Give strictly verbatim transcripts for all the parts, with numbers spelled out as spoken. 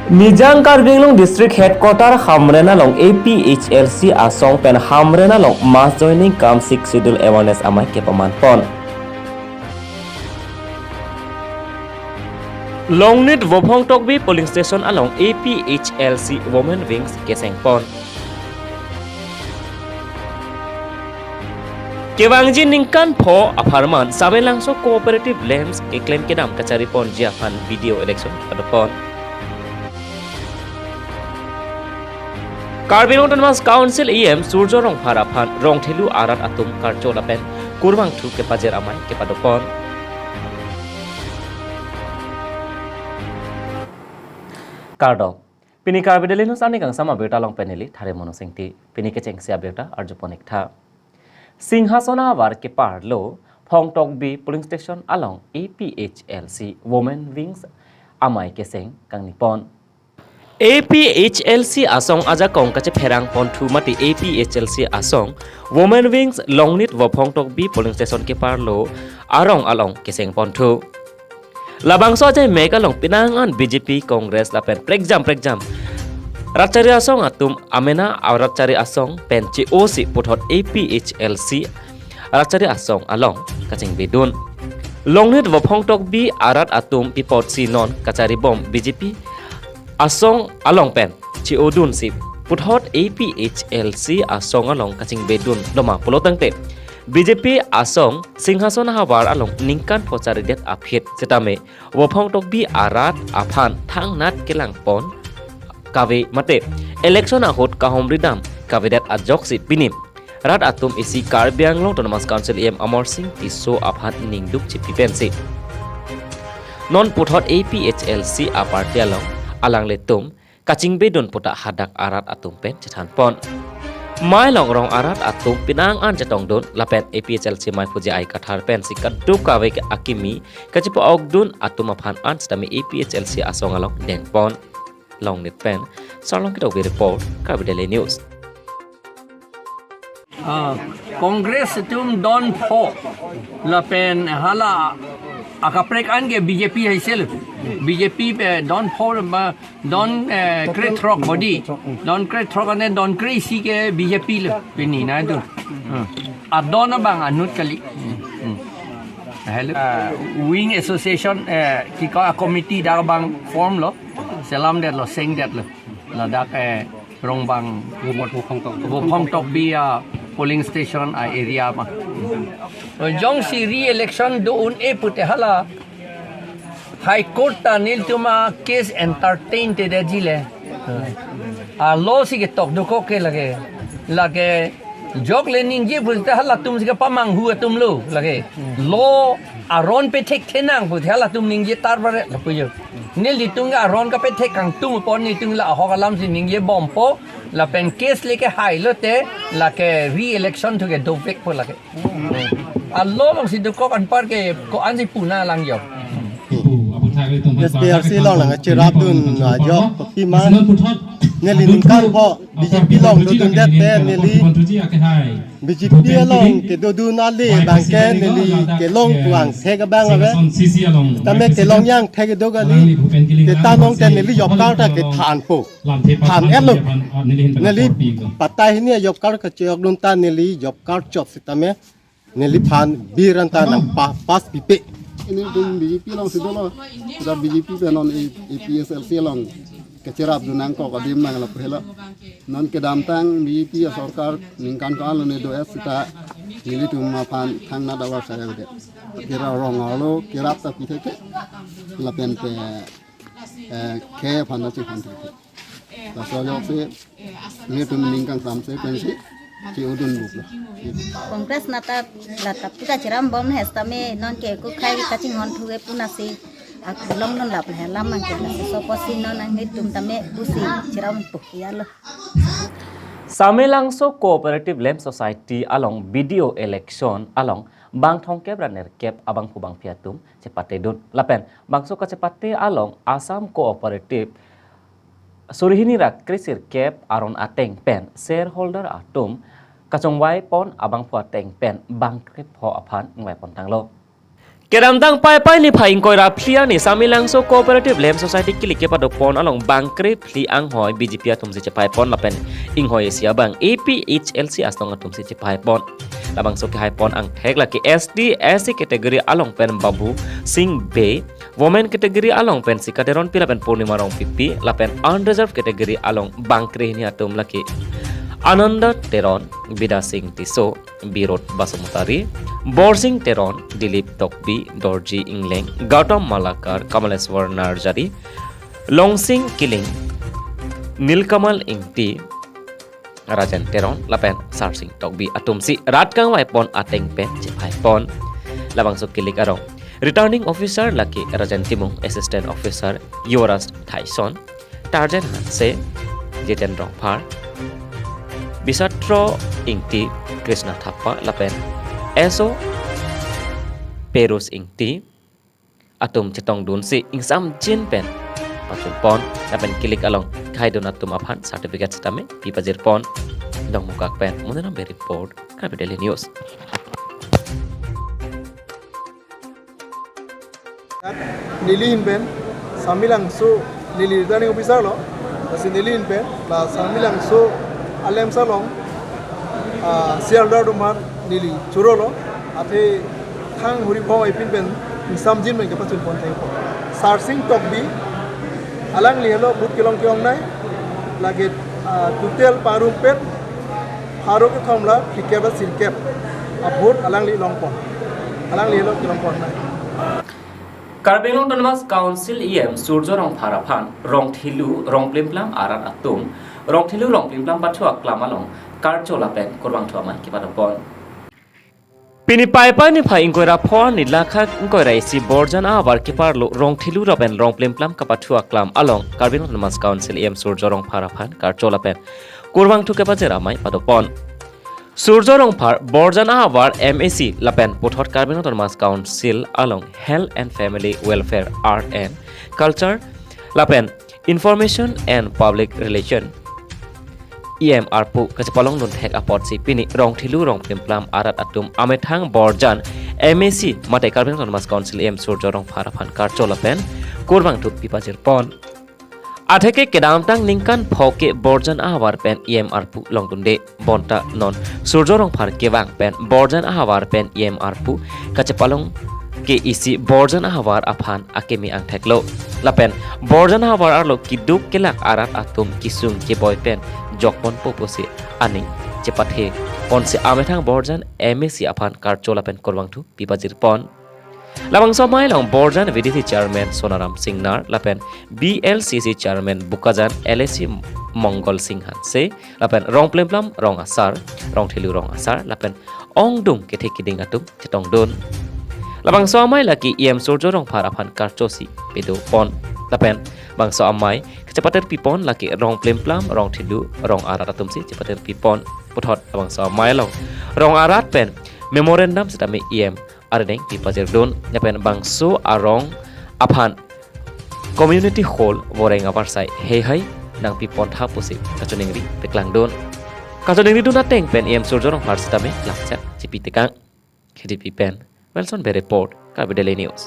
Nijang Karbi Anglong District Headquarter Hamren along A P H L C asong pen Hamren along mass joining cum Sixth Schedule awareness amei kepaman pon. Longnit Vophong Tokbi Polling Station along A P H L C Women Wings keseng pon. Kevangji ningkan pho apharman Samelangso Cooperative Lamps keklem kedam kachari ponji aphan B D O election kepadopon. Karbi Anglong Autonomous Council E M Surjya Rongphar aphan Rongthelu arat atum karcho lapen kurvangthu kepajir amei kepadopon. Kardom. Pini Karbi Daily News arni kangsam abirta along pen neli Thare Mono Singti. Pini kechengsi abirta arjupon ik tha. Singhason ahavar keparlo Phongtokbi Polling Station along A P H L C Women Wings amei keseng kangni pon. A P H L C asong ajakong kachepherang ponthu mate A P H L C asong Women Wings Longnit Vophong Tokbi Polling Station keparlo arong along keseng ponthu. Labangso ajai mek along penang an B J P, Congress lapen prekjam prekjam ratchari asong atum amena aratchari asong pen che-osi puthot A P H L C ratchari asong along kachingbedun. Longnit Vophong Tokbi arat atum pi apotsi non kacharibom B J P asong along pen che-odunsi puthot A P H L C asong along kachingbedun doma pulo tangte B J P asong Singhason ahavar along ningkan pho charidet aphi sitame Vophong Tokbi arat aphan thangnat kelang pon kave mate election ahut kahumri dam kavedet ajoksi pini rat atum isi Karbi Anglong Autonomous Council E M Amarsing Tisso aphan ningduk chipi pensi non puthot A P H L C a party along alanglitum kachingbedun puta hadak arat atum pen chethan pon. Mai Longrong arat atum penang an chetongdun lapen A P H L C mai puji ai kathar pensi kaduk kave ke akimi kachepa-okdun atum aphan an sitame A P H L C asong along deng pon. Longnit pen Sarlong Kitokbi report, Karbi Daily News. Ah, Congress atum don pho lapen hala akaprek an ke B J P haisel. B J P pe don pho ma don, eh, krethrok body. Don krethrok ane don kre-isi ke B J P le pini nangdun. Hmm. Adon abang anut kali. Hmm. Hello. Ah, Wing Association, eh, kiko a committee dak abang form lo. Selamdetlo, sengdetlo. Ladak, eh, Rongbang Vophong Tokbi. Vophong Tokbi a polling station a area ma. Jongsi re-election do un-e pute hala High Court ta nelitum a case entertain te detji le. A law si ketok dokok ke lake. Lake jok le ningje pute halatum si kepamanghu atum lo lake. Law aron pethek thenang pute halatum ningje tar bare lapu jo. Nelitum ke aron kapethek kangtung pon nelitum la ahok alam si ningjebompo lapen case le kehai lote lake re-election thu ke dovekpo lake. A law along si dokok anpar ke ko-an si pu nanglang jo. S P R C along nangcherapdun ajok kopi ma neli ningkan pho B J P along dodundet te neli B J P along kedodun ale abang ke neli kelong pu angthek abang ave. Tame kelong angthek kedo kali. Te ta nong te neli job card ta kethanpo. Than-etlo. Neli patta hini job card kachejokdun ta neli job card chot sitame neliphan biran ta nangpa-, pass pipe. Nelitum B J P along si dolo. Sudah B J P pen non A-, A P H L C along kacherapdun nangkok adim nang lapu helo. Non kedamtang B J P asorkar ningkan ko-an lo ne do-et sita nelitum aphan thangnat avar saya udah. Kira rong alo kirap ta pithek ke lapen pe, eh, ke aphan ta chephan thek. Laso ajoksi nelitum ning kangsam se pensi che-odun buklo. Congress nata lata puta cherambom he sitame non ke kukhai kachinghon thu ke punasi aklong non lap le lam mang ke lasi sopo si non nanglitum tame pusi cherampo ya lo. Samelangso Cooperative Lamp Society along B D O election along bang thomkep ra nerkep abangphu bangphi atum chepatedun. Lapen bangso kachepate along Assam Cooperative suri hini ra kre-sirkep aron ateng pen shareholder atum kachongvai pon abangphu ateng pen bang krepho aphan ingvai pon tanglo. Kedamtang Paipai niphai ingkoi ra phli arni Samelangso Cooperative Land Society kilik kepadopon along bangkre phli anghoi B J P atum si chepaipon lapen inghoi isi abang A P H L C asong atum si chepaipon. Labangso kehaipon angthek lake S T S C category along pen Babu Singh Bey, women category along pen Sika Teronpi lapen Purnima Rongpipi lapen unreserved category along bangkre hini atum lake Ananda Teron, Bida Singh Tisso, Birot Basumtari, Borsing Teron, Dilip Tokbi, Dorji Engleng, Gautam Malakar, Kamaleswar Narjari, Longsing Killing, Nilkamal Ingti, Rajen Teron lapen Sarsing Tokbi atum si rat kangvaipon ateng pen chepaipon. Labangso kilik arong Returning Officer lake Rajen Timung, Assistant Officer Yuvraj Thaison, Tarjen Hanse, Jiten Rongphar, Bisatro Ingti, Krishna Thapa lapen S O Perus Ingti atum chetongdun si ingsamjin pen pachunpon lapen kilik along kahaidun atum aphan certificate sitame pipajirpon. Dongmukak pen Moniram Bey report, Karbi Daily News. Neli ahin pen Samelangso, neli returning officer lo, lasi neli ahin pen la Samelangso alam salong, ah, C R dar dumar neli churolo, athe thang huri phong ipin pen ingsamjin pen kepachunpon thengpo. Sarsing Tokbi, alangli helo vote kelong ke-ongnei, lake, ah, total parumpet pharo kethom ra phlikep ra sirkep a vote alangli longpon. Alangli helo kelongponnei. Karbi Anglong Autonomous Council E M Surjya Rongphar aphan Rongthelu Rongplimplam arat atum Rongthelu Rongplimplam pathu aklam along karcho lapen kurvangthu amei kepadopon. Pini Paipai niphai ingkoi ra pho arni lake ingkoi ra isi Borjan ahavar keparlo Rongthelu lapen Rongplimplam kapathu aklam along Karbi Anglong Autonomous Council E M Surjya Rongphar aphan karcho lapen kurvangthu kepajir amei padopon. Surjya Rongphar Borjan ahavar M A C lapen puthot Karbi Anglong Autonomous Council along Health and Family Welfare, Art and Culture lapen Information and Public Relation E M arpu kachepalongdun thek apotsi pini Rongthelu Rongplimplam arat atum amethang Borjan M A C mate Karbi Anglong Autonomous Council E M Surjya Rongphar aphan karcho lapen kurvangthu pipajirpon. Atheke kedamtang ningkan pho ke Borjan ahavar pen E M arpu longdunde, bonta non Surjya Rongphar kevang pen Borjan ahavar pen E M arpu kachepalong ke isi Borjan ahavar aphan akeme angtheklo. Lapen Borjan ahavar arlo keduk kelak arat atum kesung keboi pen jokponpo pusi aning chepathe ponsi amethang Borjan M A C aphan karcho lapen kurvangthu pipajirpon. Labangso amei along Borjan V D C Chairman Sonaram Singnar lapen B L C C Chairman Bokajan L A C Mongol Singh Hanse lapen Rongplimplam Rong Asar, Rongthelu Rong Asar lapen ongdung kethe kiding atum chetongdun. Labangso amei lake E M Surjya Rongphar aphan karcho si pedopon. Lapen bangso amei kachepater pipon lake Rongplimplam, Rongthelu, Rong Arat atum si chepater pipon. Puthot labangso amei along Rong Arat pen memorandum sitame E M arideng pipajirdun, lapen bangso arong aphan community hall voreng avarsai heihai nangpipontha pusi kachoningri peklangdun. Kachoningridun ateng pen E M Surjya Rongphar sitame langchet chipi tekang. K D P pen Wilson Bey report, Karbi Daily News.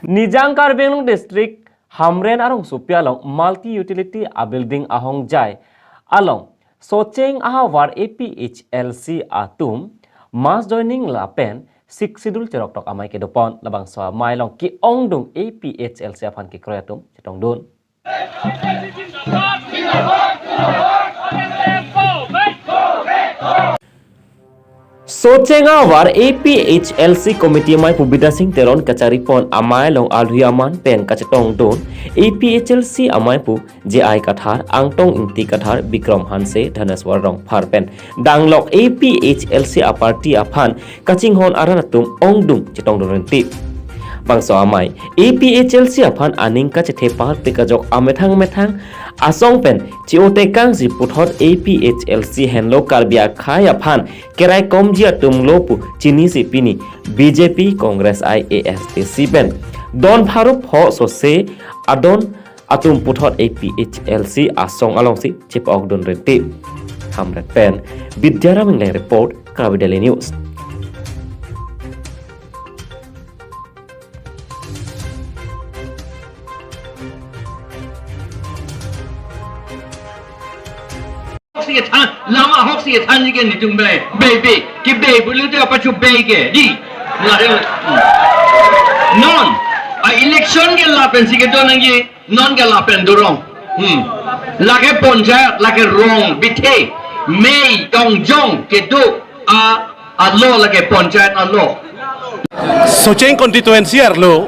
Nijang Karbi Anglong District Hamren arongsopi along multi utility a building ahongjai along Socheng ahavar A P H L C atum mass joining lapen Sixth Schedule cheroktok amei kedopon. Labangso amei along ke-ongdung A P H L C aphan kekroi atum chetongdun. Socheng ahavar A P H L C committee ameipu Bida Singh Teron kacharipon amei along alhui aman pen kachetongdun A P H L C ameipu J I Kathar, Angtong Ingti Kathar, Bikram Hanse, Dhaneswar Rongphar pen danglok A P H L C a party aphan kachinghon arat atum ongdung chetongdun renti. Bangso amei A P H L C aphan aning kachethepar pekajok amethang methang asong pen che-otekangsi puthot A P H L C henlo Karbi akhei aphan keraikomji atum lo pu chinisi pini B J P, Congress I A S D C pen don pharo pho sose adon atum puthot A P H L C asong alongsi chepa-okdun renti. Amrat pen Bidyaram Engleng report, Karbi Daily News. Hoksi kethan, lama hoksi kethan ji ke netum bai, bai, bai, kebei pulote apa chu bai ke, dei. Lare, hmm. Non, a election ke lapen si kedo nangji, non ke lapen dorong. Hmm. Lake ponchayat, lake rong, bithe, mei, tongjong, kedo, a, alo lake ponchayat alo. Socheng constituency arlo,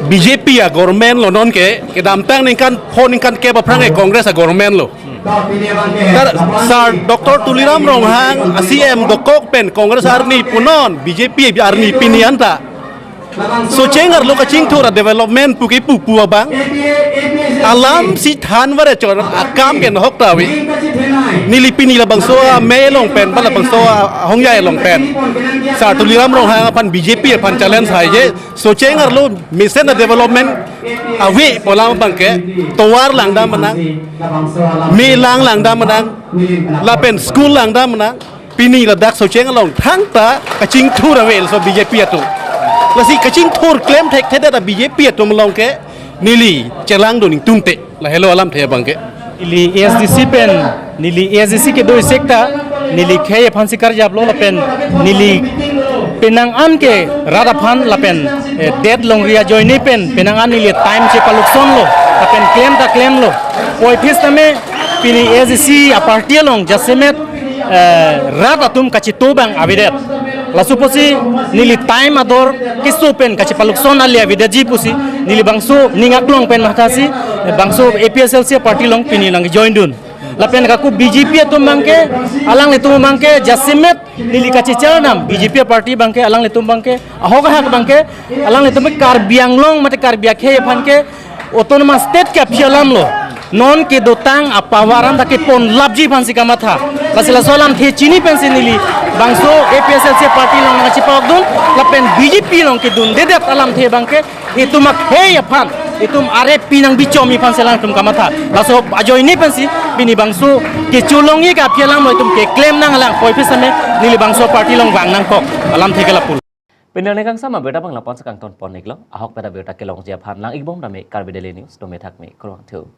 B J P a government lo non ke, kedamtang ningkan pho ningkan kep aphrang ke Congress a government lo. Tar sar Doctor Tuliram Ronghang a C M dokok pen Congress arni punon, B J P arni pini anta. Socheng arlo kachingthur a development pu kepu pu abang. Alam si than vare chor akam ke nahok ta ave. Neli pini labangso amei along pen, ba labangso ahongjai along pen, sar Tuliram Ronghang aphan B J P aphan challenge hai je. Socheng arlo mesen a development ave pu alam abang ke, tovar langdam manang, me lang langdam manang, lapen school langdam manang, pini ladak Socheng along thangta kachingthur ave laso B J P atum. Lasi kachingthur klem thekthedet a B J P atum along ke neli chelangdun ingtungte. Lahelo alamthe abang ke. Neli A S D C pen, neli A S D C kedo sekta, neli khei aphan si karjaplo lapen neli penang an ke rat aphan lapen, eh, det longri ajoine pen penang an neli time chepalukson lo, lapen klem ta klemlo. Puvoiphit tame pini A S D C a party along jasemet, eh, rat atum kachito abang avedet. Laso pusi neli time ador keso pen kachepalukson ale avedetji pusi neli bangso ning aklong pen mathasi, eh, bangso A P H L C party along pini nangjoin dun. Lapen kaku B J P atum abang ke, alanglitum abang ke jasemet neli kachechar nam, B J P party abang ke, alanglitum abang ke, ahok ahak abang ke, alanglitum ke Karbi Anglong mate Karbi akhei aphan ke autonomous state ke aphi alam lo. Non kedotang a-power anta keponlapji aphan si kamatha. Lasi laso alamthe chini pensi neli bangso A P H L C party along nangchepakdun, lapen B J P along kedundedet alamthe abang ke itum akhei aphan, itum are pinang bichom aphan si alangtum kamatha. Laso ajoine pensi pini bangso kecho longji ke aphi alam lo, itum keklem nanglang, puvoiphit tame neli bangso party along vang nangkok, alamthe ke lapu. Pini arni kangsam abirta abang lapu-an si kangton pon iklo, ahokpet abirta kelongji aphan lang-ikbom tame Karbi Daily News, dome thakme, kurvangthu.